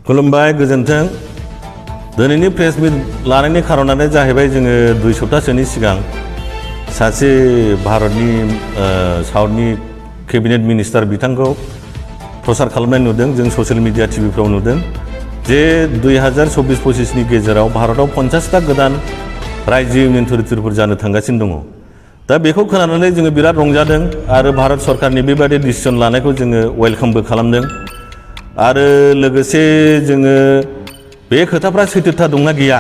खुलुमबाय गोजोन्थों दिनैनि प्रेस मिट लानायनि खारनानो जाहैबाय जोङो 2 सप्ताहसोनि सिगां सासे भारतनि साउथनि केबिनेट मिनिस्टार बिथांखौ प्रसार खालामनाय नुदों जों ससियेल मिडिया टिभिफ्राव नुदों जे 2024-25 नि गेजेराव भारताव 50टा गोदान रायजो इउनियन टेरिटरिफोर जानो थांगासिनो दङ दा बेखौ खोनानानै जोङो बिराद रंजादों आरो भारत सरकारनि बेबायदि डिसिजन लानायखौ जोङो वेलकामबो खालामदों आरो लोगोसे जोङो बे खोथाफ्रा सैथोथा दंना गैया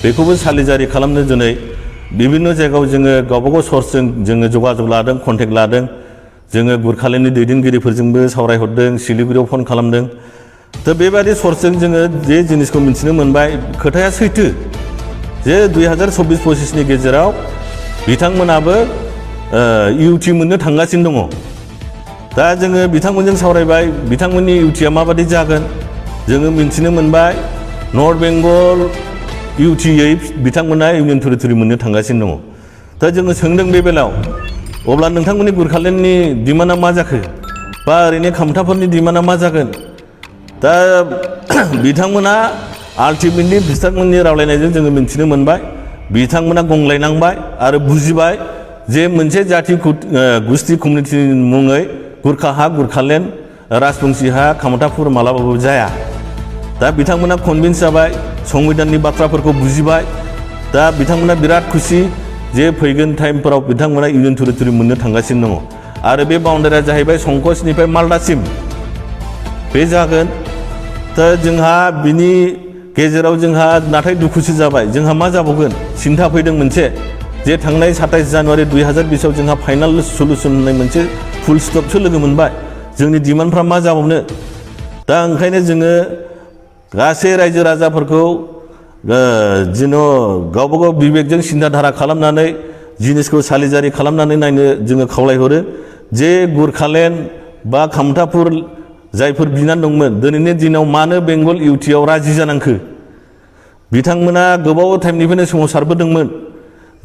बेखौबो सालिजारि खालामनो दिनै विभिन्न जायगायाव जोङो गावबागाव सर्सजों जोङो जगाजग लादों कन्टेक्ट लादों जोङो गुरखालेननि दैदेनगिरिफोरजोंबो सावरायहरदों सिलिगुरियाव फन खालामदों दा बेबायदि सर्सजों जोङो जे जिनिसखौ मिथिनो मोनबाय खोथाया सैथो जे 2024-25 नि गेजेराव बिथांमोनाबो इउटि मोननो थांगासिनो दङ दा जोङो बिथांमोनजों सावरायबाय बिथांमोननि इउटिआ माबादि जागोन जोङो मिथिनो मोनबाय नर्थ बेंगल इउटियै बिथांमोना इउनियन टेरिटरि मोननो थांगासिनो दङ दा जोङो सोंदों बे बेलायाव अब्ला नोंथांमोननि गुरखालेननि डिमान्डआ मा जाखो बा ओरैनो खामथाफोरनि डिमान्डआ मा जागोन दा बिथांमोना आल्टिमेटलि बिथांमोननि रावलायनायजों जोङो मिथिनो मोनबाय बिथांमोना गंलायनांबाय आरो बुजिबाय जे मोनसे जाथि गुस्थि कमिउनिटिनि मुङै गुरखा हा गुरखालेन राजबंसि हा खामथाफोर मालाबाबो जाया दा बिथांमोना कनभिन्स जाबाय संबिधाननि बाथ्राफोरखौ बुजिबाय दा बिथांमोना बिराद खुसि जे फैगोन टाइमफोराव बिथांमोना इउनियन टेरिटरि मोननो थांगासिनो दङ आरो बे बाउन्डारिया जाहैबाय संकसनिफ्राय मालदासिम बे जागोन दा जोंहा बिनि गेजेराव जोंहा नाथाय दुखुसो जाबाय जोंहा मा जाबावगोन सिन्था फैदों मोनसे जे थांनाय 27 जानुवारि 2020 आव जोंहा फाइनाल सलुसन होननाय मोनसे फुल स्टपसो लोगो मोनबाय जोंनि डिमान्डफ्रा मा जाबावनो दा ओंखायनो जोङो गासै रायजो राजाफोरखौ जेन' गावबागाव बिबेकजों सिन्थाधारा खालामनानै जिनिसखौ सालिजारि खालामनानै नायनो जोङो खावलायहरो जे गुरखालेन बा खामथाफोर जायफोर बिनानै दंमोन दिनैनि दिनाव मानो बेंगल इउटिआव राजि जानांखो बिथांमोना गोबाव टाइमनिफ्रायनो सोमावसारबोदोंमोन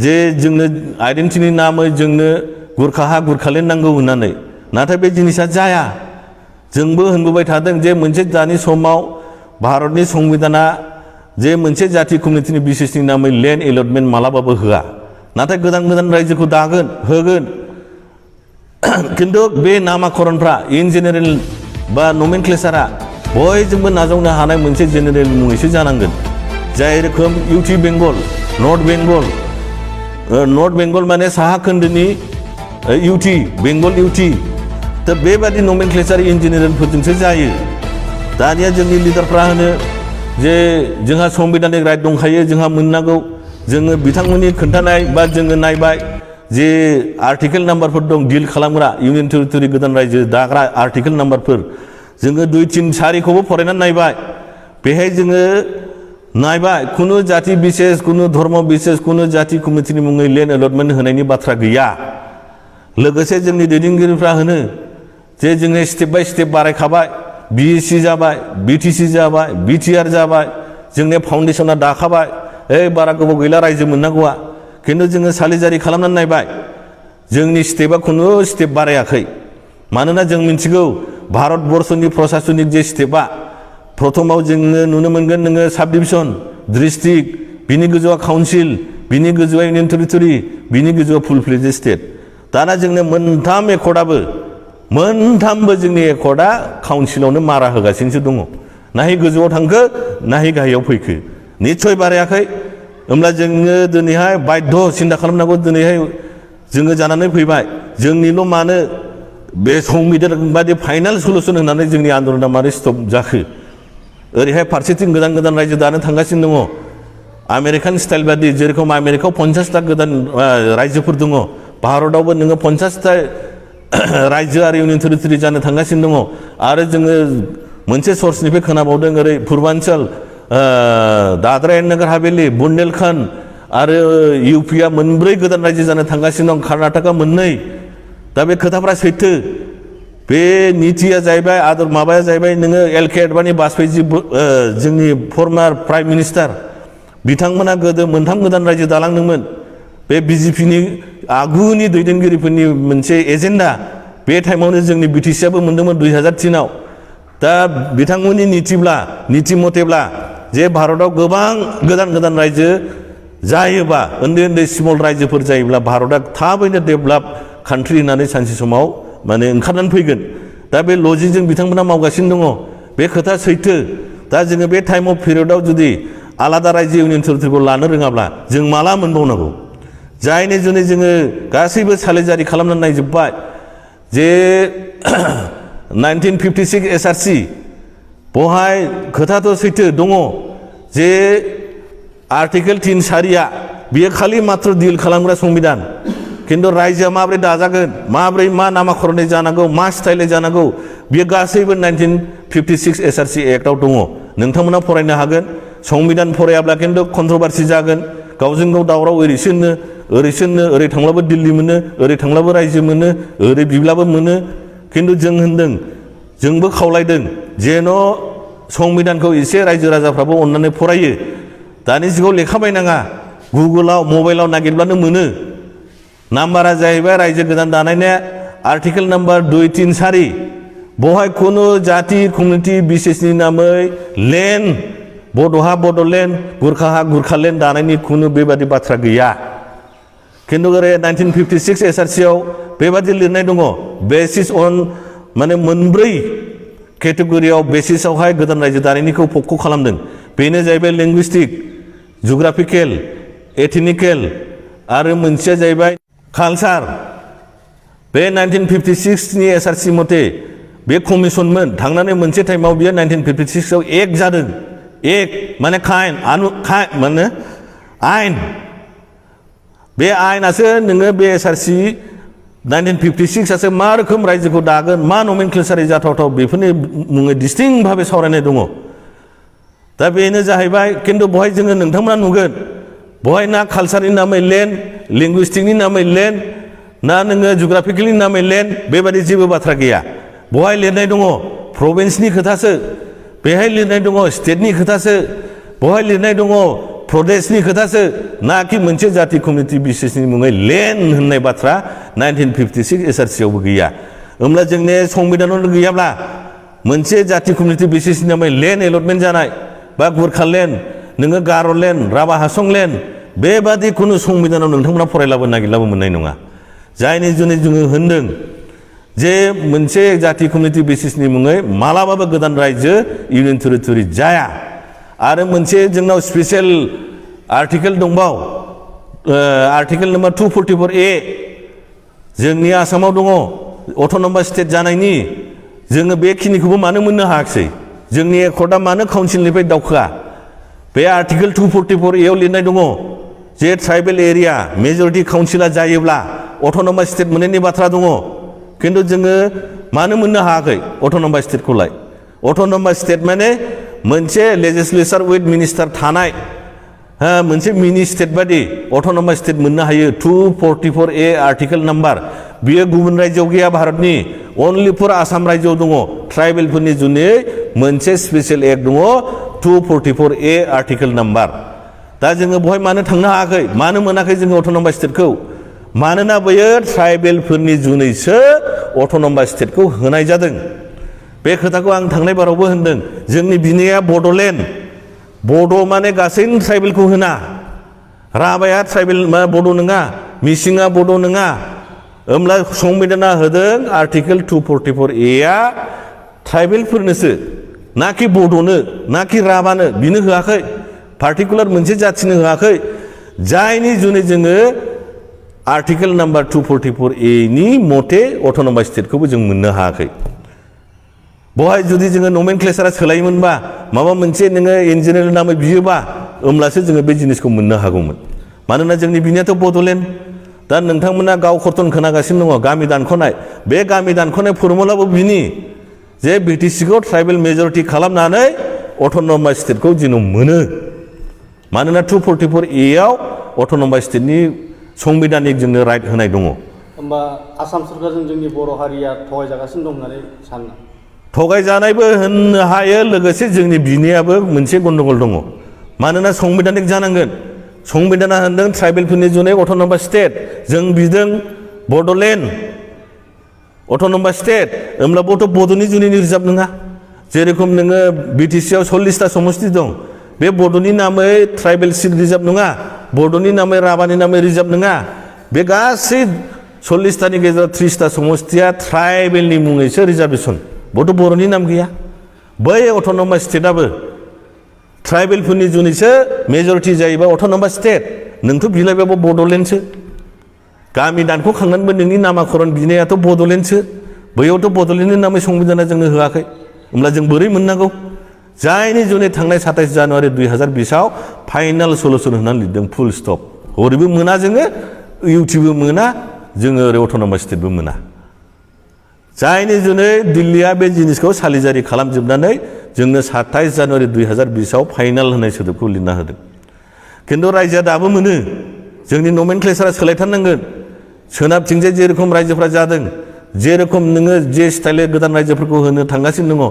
जे जोंनो आइडेन्टिटिनि नामै जोंनो गुरखा हा गुरखालेन नांगौ होननानै नाथाय बे जिनिसा जाया जोंबो होनबोबाय थादों जे मोनसे दानि समाव भारतनि संबिधाना जे मोनसे जाथि कमिउनिटिनि बिसेसनि नामै लेन्ड एलटमेन्ट मालाबाबो होआ नाथाय गोदान गोदान रायजोखौ दागोन होगोन खिन्थु बे नामाकरणफ्रा इन जेनेरेल बा नमेनक्लेचारा बयजोंबो नाजावनो हानाय मोनसे जेनेरेल मुङैसो जानांगोन जाय रोखोम इउटि बेंगल नर्थ बेंगल माने साहा खोन्दोनि इउटि बेंगल इउटि दा बेबादि नमेनक्लेचार इन जेनेरेलफोरजोंसो जायो दानिया जोंनि लिडारफ्रा होनो जे जोंहा संबिधानिक राइट दंखायो जोंहा मोननांगौ जोङो बिथांमोननि खोन्थानाय बा जोङो नायबाय जे आर्टिकेल नाम्बारफोर दं डिल खालामग्रा इउनियन टेरिटरि गोदान रायजो दाग्रा आर्टिकेल नाम्बारफोर जोङो 2, 3, 4खौबो फरायनानै नायबाय बेहाय जोङो नायबाय खुनु जाति बिसेस खुनु धर्म बिसेस खुनु जाति कमिउनिटिनि मुङै लेन्ड एलटमेन्ट होनायनि बाथ्रा गैया लोगोसे जोंनि दैदेनगिरिफ्रा होनो जे जोङो स्टेप बाय स्टेप बारायखाबाय बिएससि जाबाय बिटिसि जाबाय बिटिआर जाबाय जोंनि फाउन्डेसना दाखाबाय बारा गोबाव गैला रायजो मोननांगौआ खिन्थु जोङो सालिजारि खालामनानै नायबाय जोंनि स्टेपआ खुनु स्टेप बारायाखै मानोना जों मिथिगौ भारतबर्षनि प्रशासनिक जे स्टेपआ प्रथमाव जोङो नुनो मोनगोन नोङो साब डिभिजन डिस्ट्रिक्ट बिनि गोजौआ काउन्सिल बिनि गोजौआ इउनियन टेरिटरि बिनि गोजौआ फुल फ्लेजेड स्टेट दाना जोंनो मोनथामबो जोंनि एकर्डआ काउन्सिलावनो मारा होगासिनोसो दङ नाहि गोजौआव थांखो नाहि गाहायाव फैखो निस्सय बारायाखै होमब्ला जोङो दिनैहाय बाध्य सिन्था खालामनांगौ दिनैहाय जोङो जानानै फैबाय जोंनिल' मानो बे संबिधान बादि फाइनाल सलुसन होनानै जोंनि आन्दलना मारै स्टप जाखो ओरैहाय फारसेथिं गोदान गोदान रायजो दानो थांगासिनो दङ आमेरिकान स्टाइल बादि जेरेखम आमेरिकायाव 50टा गोदान रायजोफोर दङ भारतआवबो नोङो 50टा रायजो आरो इउनियन टेरिटरि जानो थांगासिनो दङ आरो जोङो मोनसे सर्सनिफ्राय खोनाबावदों ओरै पुर्बान्चल दादरा एन्ड नगर हावेली बुन्देलखन्ड आरो इउपिआ 4 गोदान रायजो जानो थांगासिनो दं कर्नाटकआ 2 दा बे खोथाफ्रा सैथो बे नीतिया जाहैबाय माबाया जाहैबाय नोङो एलके आडवाणी बाजपेयीजी जोंनि फर्मार प्राइम मिनिस्टार बिथांमोना गोदो 3 गोदान रायजो दालांदोंमोन बे बिजेपिनि आगुनि दैदेनगिरिफोरनि मोनसे एजेन्डा बे टाइमावनो जोंनि बिटिसिआबो मोनदोंमोन 2003 आव दा बिथांमोननि नीति मथेब्ला जे भारताव गोबां गोदान रायजो जायोबा उन्दै स्मल रायजोफोर जायोब्ला भारतआ थाबैनो डेभेलप कान्ट्रि होननानै सानसे समाव माने ओंखारनानै फैगोन दा बे लजिकजों बिथांमोना मावगासिनो दङ बे खोथा सैथो दा जोङो बे टाइम अफ पिरियडआव जुदि आलादा रायजो इउनियन टेरिटरिखौ लानो रोङाब्ला जों माला मोनबावनांगौ जायनि जुनै जोङो गासैबो सालिजारि खालामनानै नायजोब्बाय जे 1956 SRC बहाय खोथाथ' सैथो दङ जे आर्टिकेल 3 सारिया बियो खालि मात्र डिल खालामग्रा संबिधान किन्तु रायजोआ माब्रै दाजागोन माब्रै मा नामाकरनै जानांगौ मा स्टाइलै जानांगौ बियो गासैबो 1956 SRC एक्टआव दङ नोंथांमोना फरायनो हागोन संबिधान फरायाब्ला किन्तु कन्ट्रभार्सि जागोन गावजों गाव दावराव ओरैसोनो ओरै थांब्लाबो दिल्ली मोनो ओरै थांब्लाबो रायजो मोनो ओरै बिब्लाबो मोनो किन्तु जों होनदों जोंबो खावलायदों जेन' संबिधानखौ एसे रायजो राजाफ्राबो अननानै फरायो दानि जुगाव लेखा बायनाङा गुगोलाव मबाइलाव नागिरब्लानो मोनो नाम्बारा जाहैबाय रायजो गोदान दानायनिया आर्टिकेल नाम्बार 2-3 सारि बहाय खुनु जाति कमिउनिटि बिसेसनि नामै लेन्ड बड'हा बड'लेण्ड गुरखाहा गुरखालेण्ड दानायनि खुनु बेबादि बाथ्रा गैया किन्तु ओरै 1956 SRCआव बेबादि लिरनाय दङ बेसिस अन माने मोनब्रै केटेगरियाव बेसिसावहाय गोदान रायजो दानायनिखौ पक्क खालामदों बेनो जाहैबाय लिंगुइस्टिक जुग्राफिकेल एथनिकेल आरो मोनसेया जाहैबाय कालचार बे 1956 नि SRC मथे बे कमिसनमोन थांनानै मोनसे टाइमाव बियो 1956 आव एक जादों एक माने माने आइन बे आइनासो नोङो बे SRC 1956 आसो मा रोखोम रायजोखौ दागोन मा नमेनक्लेचारै जाथावथाव बेफोरनि मुङै डिस्टिंक्ट भाबे सावरायनाय दङ दा बेनो जाहैबाय किन्तु बहाय जोङो नोंथांमोना नुगोन बहाय ना कालचारनि नामै लेन्ड लिंगुइस्टिकनि नामै लेन्ड ना नोङो जुग्राफिकेलनि नामै लेन्ड बेबादि जेबो बाथ्रा गैया बहाय लिरनाय दङ प्रभिन्सनि खोथासो बेहाय लिरनाय दङ स्टेटनि खोथासो बहाय लिरनाय दङ प्रदेशनि खोथासो नाकि मोनसे जाति कमिउनिटि बिसेसनि मुङै लेन्ड होननाय बाथ्रा 1956 SRC आवबो गैया होमब्ला जोंनि संबिधानावनो गैयाब्ला मोनसे जाति कमिउनिटि बेसिसनि नामै लेन्ड एलटमेन्ट जानाय बा गुरखालेण्ड नोङो गार'लेण्ड राभा हासंलेण्ड बेबादि खुनु संबिधानाव नोंथांमोना फरायलाबो नागिरलाबो मोननाय नङा जायनि जुनै जोङो होनदों जे मोनसे जाति कमिउनिटि बेसिसनि मुङै मालाबाबो गोदान रायजो इउनियन टेरिटरि जाया आरो मोनसे जोंनाव स्पेसियेल आर्टिकेल दंबाव आर्टिकेल नम्बर 244A जोंनि आसामाव दङ अट'नमास स्टेट जानायनि जोङो बेखिनिखौबो मानो मोननो हायाखिसै जोंनि एकर्डआ मानो काउन्सिलनिफ्राय दावखोआ बे आर्टिकेल 244A आव लिरनाय दङ जे ट्राइबेल एरिया मेजरिटि काउन्सिला जायोब्ला अट'नमास स्टेट मोननायनि बाथ्रा दङ किन्तु जोङो मानो मोननो हायाखै अट'नमास स्टेटखौलाय अट'नमास स्टेट माने मोनसे लेजिस्लेचार उइथ मिनिस्टार थानाय मोनसे मिनि स्टेट बादि अट'नमास स्टेट मोननो हायो 244A आर्टिकेल नाम्बार बियो गुबुन रायजोआव गैया भारतनि अनलि फर आसाम रायजोआव दङ ट्राइबेलफोरनि जुनै मोनसे स्पेसियेल एक्ट दङ 244A आर्टिकेल नाम्बार दा जोङो बहाय मानो थांनो हायाखै मानो मोनाखै जोङो अट'नमास स्टेटखौ मानोना बैयो ट्राइबेलफोरनि जुनैसो अट'नमास स्टेटखौ होनाय जादों बे खोथाखौ आं थांनाय बारावबो होनदों जोंनि बिनाया बड'लेण्ड बड' माने गासैनो ट्राइबेलखौ होना राभाया ट्राइबेल बड' नङा मिसिङा बड' नङा होमब्ला संबिधाना होदों आर्टिकेल 244A आ ट्राइबेलफोरनोसो नाकि बड'नो नाकि राभानो बिनो होआखै पार्टिकुलार मोनसे जाथिनो होआखै जायनि जुनै जोङो आर्टिकेल नाम्बार 244A नि मथे अट'नमास स्टेटखौबो जों मोननो हायाखै बहाय जुदि जोङो नमेनक्लेचारा सोलायोमोनबा माबा मोनसे नोङो इन्जिनियार नामै बियोबा होमब्लासो जोङो बे जिनिसखौ मोननो हागौमोन मानोना जोंनि बिनियाथ' बड'लेण्ड दा नोंथांमोना गाव खर्तन खोनागासिनो दङ गामि दानख'नाय बे गामि दानख'नाय फर्मुलाबो बिनि जे बिटिसिखौ ट्राइबेल मेजरिटि खालामनानै अट'नमास स्टेटखौ जेन' मोनो मानोना 244A आव अट'नमास स्टेटनि संबिधानिक जोंनो राइट होनाय दङ होमबा आसाम सरकारजों जोंनि बर' हारिया थगायजागासिनो दं होननानै सानो थगायजानायबो होननो हायो लोगोसे जोंनि बिनायाबो मोनसे गन्डगल दङ मानोना संबिधानिक जानांगोन संबिधाना होनदों ट्राइबेलफोरनि जुनै अट'नमास स्टेट जों बिदों बड'लेण्ड अट'नमास स्टेट होमब्ला बड'नि जुनैनि रिजार्भ नङा जेरखम नोङो बिटिसिआव 40टा समस्ति दं बे बड'नि नामै ट्राइबेल सिट रिजार्भ नङा बड'नि नामै राभानि नामै रिजार्भ नङा बे गासै 40टानि गेजेराव 30टा समस्तिया ट्राइबेलनि मुङैसो रिजार्भेसन बड' बर'नि नाम गैया बै अट'नमास स्टेटआबो ट्राइबेलफोरनि जुनैसो मेजरिटि जायोबा अट'नमास स्टेट नोंथ' बिलाइबाबो बड'लेण्डसो गामि दानख'खांनानैबो नोंनि नामाकरन बिनायाथ' बड'लेण्डसो बैयावथ' बड'लेण्डनि नामै संबिधाना जोंनो होआखै होमब्ला जों बोरै मोननांगौ जायनि जुनै थांनाय 27 जानुवारि 2020आव फाइनाल सलुसन होनानै लिरदों फुल स्टप हरैबो मोना जोङो इउटिबो मोना जोङो ओरै अट'नमास स्टेटबो मोना जायनि जुनै दिल्लीया बे जिनिसखौ सालिजारि खालामजोबनानै जोंनो 27 जानुवारि 2020आव फाइनाल होनाय सोदोबखौ लिरना होदों खिन्थु रायजोआ दाबो मोनो जोंनि नमेनक्लेचारा सोलायथारनांगोन सोनाबथिंजाय जेरखम रायजोफ्रा जादों जेरखम नोङो जे स्टाइलै गोदान रायजोफोरखौ होनो थांगासिनो दङ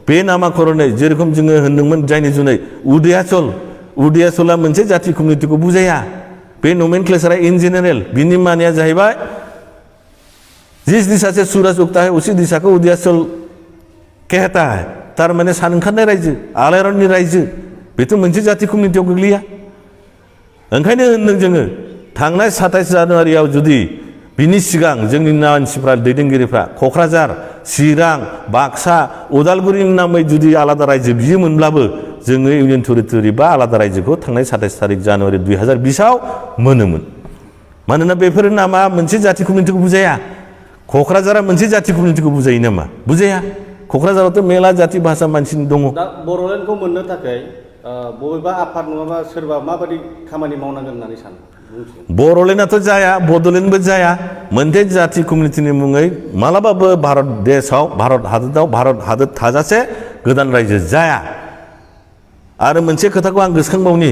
बे नामाकरनै जेरखम जोङो होनदोंमोन जायनि जुनै उदयाचला मोनसे जाथि कमिउनिटिखौ बुजाया बे नमेनक्लेचारा इन जेनेरेल बिनि मानिया जाहैबाय जिस दिशा से सूरज उगता है उसी दिशा को उदयाचल कहता है तारमाने सान ओंखारनाय रायजो आलायारननि रायजो बेथ' मोनसे जाथि कमिउनिटियाव गोग्लैया ओंखायनो होनदों जोङो थांनाय 27 जानुवारियाव जुदि बिनि सिगां जोंनि मानसिफ्रा दैदेनगिरिफ्रा क'क्राझार चिरां बाक्सा उदालगुरिनि नामै जुदि आलादा रायजो बियोमोनब्लाबो जोङो इउनियन टेरिटरि बा आलादा रायजोखौ थांनाय 27 तारिख जानुवारि 2020आव मोनोमोन मानोना बेफोर नामा मोनसे जाथि कमिउनिटिखौ बुजाया क'क्राझारा मोनसे जाथि कमिउनिटिखौ बुजायो नामा बुजाया क'क्राझारावथ' मेला जाथि भाषा मानसि दङ दा बर'लेण्डखौ मोननो थाखाय बबेबा आफाद नङाबा सोरबा माबायदि खामानि मावनांगोन होननानै सानो बर'लेण्डआथ' जाया बड'लेण्डबो जाया मोनसे जाथि कमिउनिटिनि मुङै मालाबाबो भारत देशआव भारत हादर थाजासे गोदान रायजो जाया आरो मोनसे खोथाखौ आं गोसोखांबावनि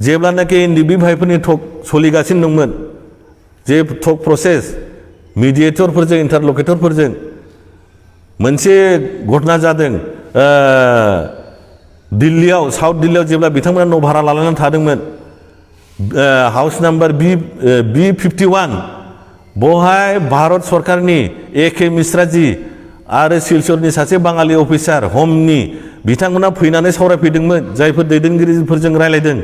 जेब्लानाखि एनडिपि भाइफोरनि टक सोलिगासिनो दंमोन जे टक प्रसेस मिडिएटरफोरजों इन्टारलकेटरफोरजों मोनसे घटना जादों दिल्लीयाव साउथ दिल्लीयाव जेब्ला बिथांमोना न' भारा लानानै थादोंमोन हाउस नाम्बार B51 बहाय भारत सरकारनि A.K. मिश्राजी आरो सिलचरनि सासे बाङालि अफिसार हमनि बिथांमोना फैनानै सावरायफैदोंमोन जायफोर दैदेनगिरिफोरजों रायलायदों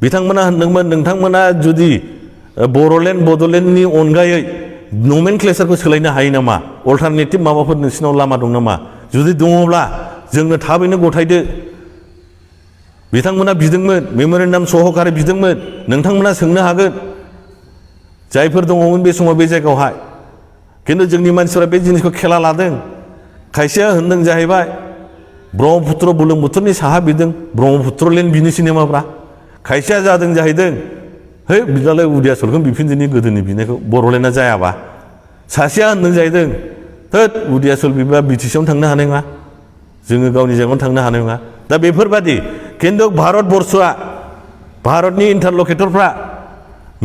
बिथांमोना होनदोंमोन नोंथांमोना जुदि बड'लेण्डनि अनगायै नमेनक्लेचारखौ सोलायनो हायो नामा अल्टारनेटिभ माबाफोर नोंसिनाव लामा दं नामा जुदि दङब्ला जोंनो थाबैनो गथायदो बिथांमोना बिदोंमोन मेम'रेन्डाम सहकारि बिदोंमोन नोंथांमोना सोंनो हागोन जायफोर दङमोन बे समाव बे जायगायावहाय खिन्थु जोंनि मानसिफोरा बे जिनिसखौ खेला लादों खायसेया होनदों जाहैबाय ब्रह्मपुत्र बुरलुंबुथुरनि साहा बिदों ब्रह्मपुत्रलेण्ड बिनोसै नामाब्रा खायसेया जादों जाहैदों है बिदालाय उदयाचलखौ बिफिनजोनि गोदोनि बिनायखौ बर'लेण्डआ जायाबा सासेया होनदों जाहैदों थोद उदयाचल बिबा बिटिसिआवनो थांनो हानाय नङा जोङो गावनि जायगायावनो थांनो हानाय नङा दा बेफोरबादि खिन्थु भारतबर्षआ भारतनि इन्टारलकेटरफ्रा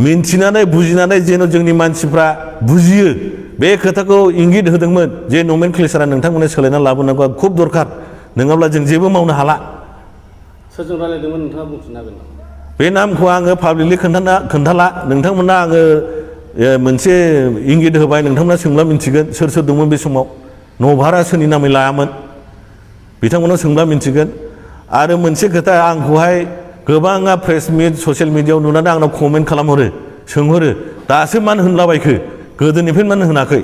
मिन्थिनानै बुजिनानै जेन' जोंनि मानसिफ्रा बुजियो बे खोथाखौ इंगित होदोंमोन जे नमेनक्लेचारा नोंथांमोना सोलायना लाबोनांगौआ खुब दरखार नङाब्ला जों जेबो मावनो हाला सोरजों रायलायदोंमोन नोंथाङा बुंफिननो हागोन नामा बे नामखौ आङो पाब्लिकलि खोन्थाला नोंथांमोना आङो मोनसे इंगित होबाय नोंथांमोना सोंब्ला मिन्थिगोन सोर सोर दंमोन बे समाव नभारा सोरनि नामै लायामोन बिथांमोना सोंब्ला मिन्थिगोन आरो मोनसे खोथा आंखौहाय गोबाङा प्रेस मिट ससियेल मिडियायाव नुनानै आंनाव कमेन्ट खालामहरो सोंहरो दासो मानो होनलाबायखो गोदोनिफ्राय मानो होनाखै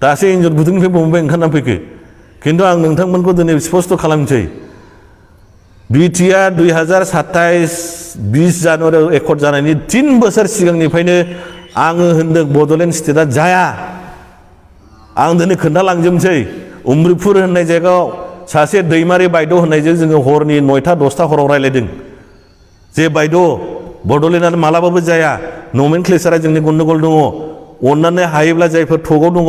दासो एन्जर गुदुंनिफ्राय बबेनिफ्राय ओंखारनानै फैखो खिन्थु आं नोंथांमोनखौ दिनै स्पष्ट खालामनोसै बिटिआ 2027-20 जानुवारियाव एकर्ड जानायनि 3 बोसोर सिगांनिफ्रायनो आङो होनदों बड'लेण्ड स्टेटआ जाया आं दिनै खोन्थालांजोबनोसै उम्रिपुर होननाय जायगायाव सासे दैमारि बायद' होननायजों जोङो हरनि 9टा-10टा हराव रायलायदों जे बायद' बड'लेण्डआ मालाबाबो जाया नमेनक्लेचारा जोंनि गन्दगल दङ अननानै हायोब्ला जायफोर टकआव दङ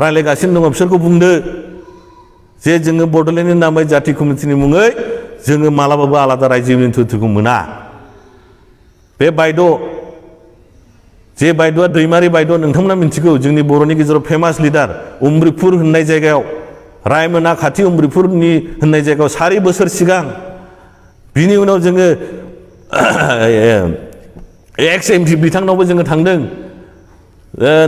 रायलायगासिनो दङ बिसोरखौ बुंदो जे जोङो बड'लेण्डनि नामै जाथि कमिटिनि मुङै जोङो मालाबाबो आलादा रायजो इउनियन टेरिटरिखौ मोना बे बायद' जे बायद'आ दैमारि बायद' नोंथांमोना मिन्थिगौ जोंनि बर'नि गेजेराव फेमास लिडार उम्रिपुर होननाय जायगायाव रायमोना खाथि उम्रिपुरनि होननाय जायगायाव 4 बोसोर सिगां बिनि उनाव जोङो एक्स एमपि बिथांनावबो जोङो थांदों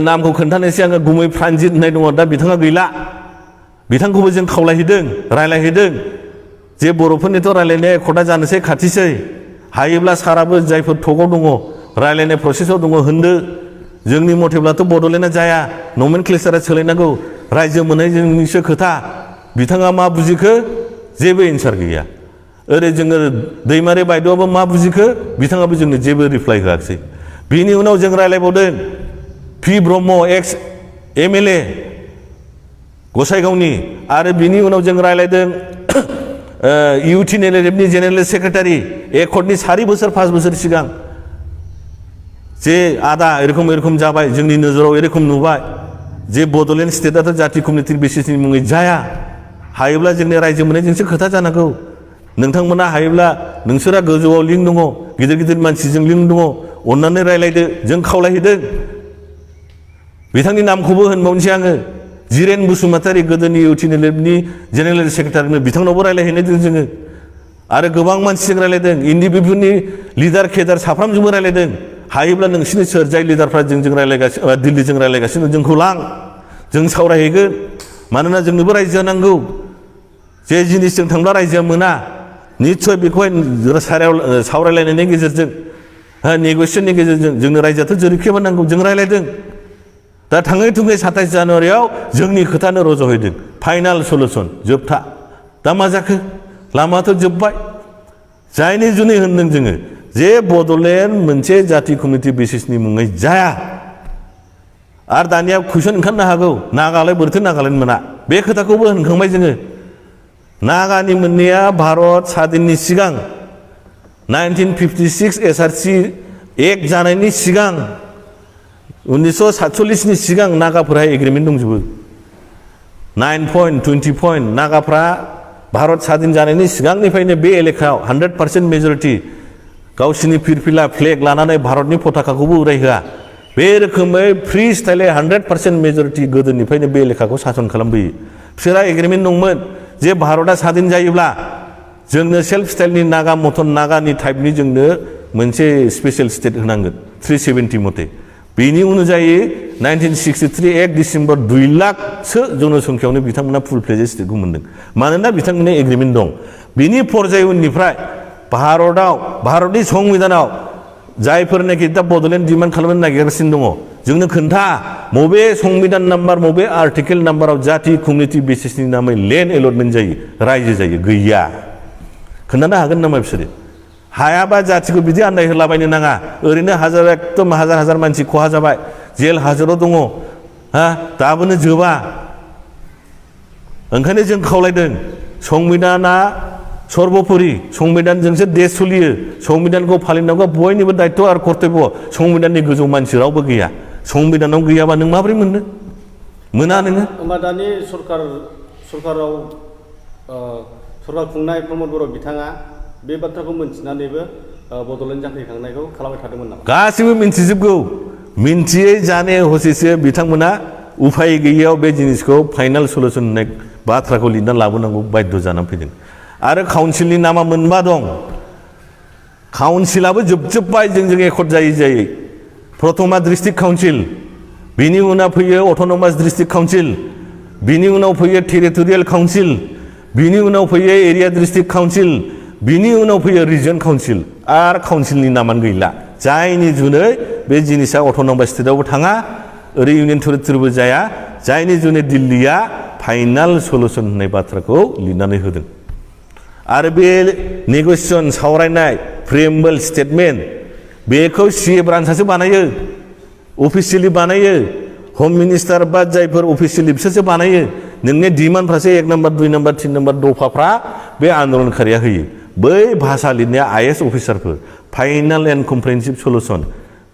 नामखौ खोन्थानोसै आङो गुमै प्रानजित होननाय दङ दा बिथाङा गैला बिथांखौबो जों खावलायहैदों रायलायहैदों जे बर'फोरनिथ' रायलायनाय एकर्डा जानोसै खाथिसै हायोब्ला साराबो जायफोर थकआव दङ रायलायनाय प्रसेसआव दङ होनदो जोंनि मथेब्लाथ' बड'लेण्डआ जाया नमेनक्लेचारा सोलायनांगौ रायजो मोननायजोंनिसो खोथा बिथाङा मा बुजिखो जेबो एन्सार गैया ओरै जोङो दैमारि बायद'आबो मा बुजिखो बिथाङाबो जोंनो जेबो रिप्लाइ होआखिसै बिनि उनाव जों रायलायबावदों पि ब्रह्म एक्स MLA गसाइगावनि आरो बिनि उनाव जों रायलायदों UTNLFनि जेनेरेल सेक्रेटारि एकर्डनि 4 बोसोर 5 बोसोर सिगां जे आदा एरखम जाबाय जोंनि नोजोराव एरखम नुबाय जे बड'लेण्ड स्टेटआथ' जाति कमिउनिटि बेसिसनि मुङै जाया हायोब्ला जोंनि रायजो मोननायजोंसो खोथा जानांगौ नोंथांमोना हायोब्ला नोंसोरा गोजौआव लिंक दङ गिदिर गिदिर मानसिजों लिंक दङ अननानै रायलायदो जों खावलायहैदों बिथांनि नामखौबो होनबावनोसै आङो जिरेन बसुमतारी गोदोनि UTNLFनि जेनेरेल सेक्रेटारिनो बिथांनावबो रायलायहैनायदों जोङो आरो गोबां मानसिजों रायलायदों NDPFनि लिडार केडार साफ्रामजोंबो रायलायदों हायोब्ला नोंसिनि सोर जाय लिडारफ्रा जोंजों रायलायगासिनो दिल्लीजों रायलायगासिनो जोंखौ लां जों सावरायहैगोन मानोना जोंनोबो रायजोआ नांगौ जे जिनिसजों थांब्ला रायजोआ मोना निस्सय बेखौहाय सावरायलायनायनि गेजेरजों नेगसियेसननि गेजेरजों जोंनो रायजोआथ' जरिखेबा नांगौ जों रायलायदों दा थाङै थुङै 27 जानुवारियाव जोंनि खोथानो रज'हैदों फाइनाल सलुसन जोबथा दा मा जाखो लामाथ' जोब्बाय जायनि जुनै होनदों जोङो जे बड'लेण्ड मोनसे जाति कमिउनिटि बेसिसनि मुङै जाया आरो दानिया कुइसन ओंखारनो हागौ नागालाय बोरैथो नागालेण्ड मोना बे खोथाखौबो होनखांबाय जोङो नागानि मोननाया भारत स्वाधीननि सिगां 1956 SRC एक्ट जानायनि सिगां 1947नि सिगां नागाफोरहा एग्रिमेन्ट दंजोबो 9 पइन्ट 20 पइन्ट नागाफ्रा भारत स्वाधीन जानायनि सिगांनिफ्रायनो बे एलेकायाव 100% मेजरिटि गावसिनि फिरफिला फ्लेग लानानै भारतनि पताकाखौबो उरायहोआ बे रोखोमै फ्रि स्टाइलै 100% मेजरिटि गोदोनिफ्रायनो बे एलेकाखौ सासन खालामबोयो बिसोरहा एग्रिमेन्ट दंमोन जे भारतआ स्वाधीन जायोब्ला जोंनो सेल्फ स्टाइलनि नागा मथन नागानि टाइपनि जोंनो मोनसे स्पेशल स्टेट होनांगोन 370 मथे बेनि अनुजायै 1963 1 डिसेम्बर 2 लाखसो जनसंख्यायावनो बिथांमोना फुल फ्लेजेड स्टेटखौ मोनदों मानोना बिथांमोननि एग्रिमेन्ट दं बिनि पर्याय उननिफ्राय भारतनि संबिधानाव जायफोरनाखि दा बड'लेण्ड डिमान्ड खालामनो नागिरगासिनो दङ जोंनो खोन्था बबे संबिधान नाम्बार बबे आर्टिकेल नाम्बाराव जाति कमिउनिटि बेसिसनि नामै लेन्ड एलटमेन्ट जायो रायजो जायो गैया खोन्थानो हागोन नामा बिसोरो हायाबा जातिखौ बिदि आन्दाय होलाबायनो नाङा ओरैनो एकदम हाजार मानसि खहा जाबाय जेल हाजराव दङ दाबोनो जोबा ओंखायनो जों खावलायदों संबिधाना सर्बोपरि संबिधानजोंसो देश सोलियो संबिधानखौ फालिनांगौ बयनिबो दायित्व आरो कर्तब्य संबिधाननि गोजौ मानसि रावबो गैया संबिधानाव गैयाबा नों माबोरै मोननो मोना नोङो होमबा दानि सरकाराव सरकार खुंनाय प्रमद बर' बिथाङा बे बाथ्राखौ मिन्थिनानैबो बड'लेण्ड जांख्रिखांनायखौ खालामबाय थादोंमोन नामा गासिबो मिन्थिजोबगौ मिन्थियै जाने हसेसो बिथांमोना उफाय गैयैयाव बे जिनिसखौ फाइनाल सलुसन होननाय बाथ्राखौ लिरना लाबोनांगौ बाध्य जानानै फैदों आरो काउन्सिलनि नामा मोनबा दं काउन्सिलाबो जोबजोब्बाय जोंजों एकर्ड जायै प्रथमा डिस्ट्रिक्ट काउन्सिल बिनि उनाव फैयो अट'नमास डिस्ट्रिक्ट काउन्सिल बिनि उनाव फैयो टेरिटरियेल काउन्सिल बिनि उनाव फैयो एरिया डिस्ट्रिक्ट काउन्सिल बिनि उनाव फैयो रिजन काउन्सिल आरो काउन्सिलनि नामानो गैला जायनि जुनै बे जिनिसा अट'नमास स्टेटआवबो थाङा ओरै इउनियन टेरिटरिबो जाया जायनि जुनै दिल्लीया फाइनाल सलुसन होननाय बाथ्राखौ लिरनानै होदों आरो बे नेगसियेसन सावरायनाय प्रिएम्बल स्टेटमेन्ट बेखौ CA ब्रान्चआसो बानायो अफिसियेलि बानायो हम मिनिस्टार बा जायफोर अफिसियेलि बिसोरसो बानायो नोंनि डिमान्डफ्रासो 1 नम्बर 2 नम्बर 3 नम्बर दफाफ्रा बे आन्दलनकारिया होयो बै भाषा लिरनाया IAS अफिसारफोर फाइनाल एन्ड कमप्रेहेनसिभ सलुसन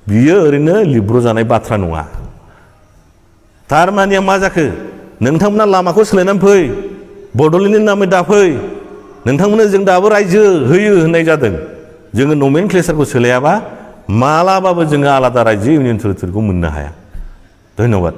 बियो ओरैनो लिब्र' जानाय बाथ्रा नङा थारमाने मा जाखो नोंथांमोना लामाखौ सोलायनानै फै बड'लेण्डनि नामै दाफै नोंथांमोननो जों दाबो रायजो होयो होननाय जादों जोङो नमेनक्लेचारखौ सोलायाबा मालाबाबो जोङो आलादा रायजो इउनियन टेरिटरिखौ मोननो हाया धन्यबाद।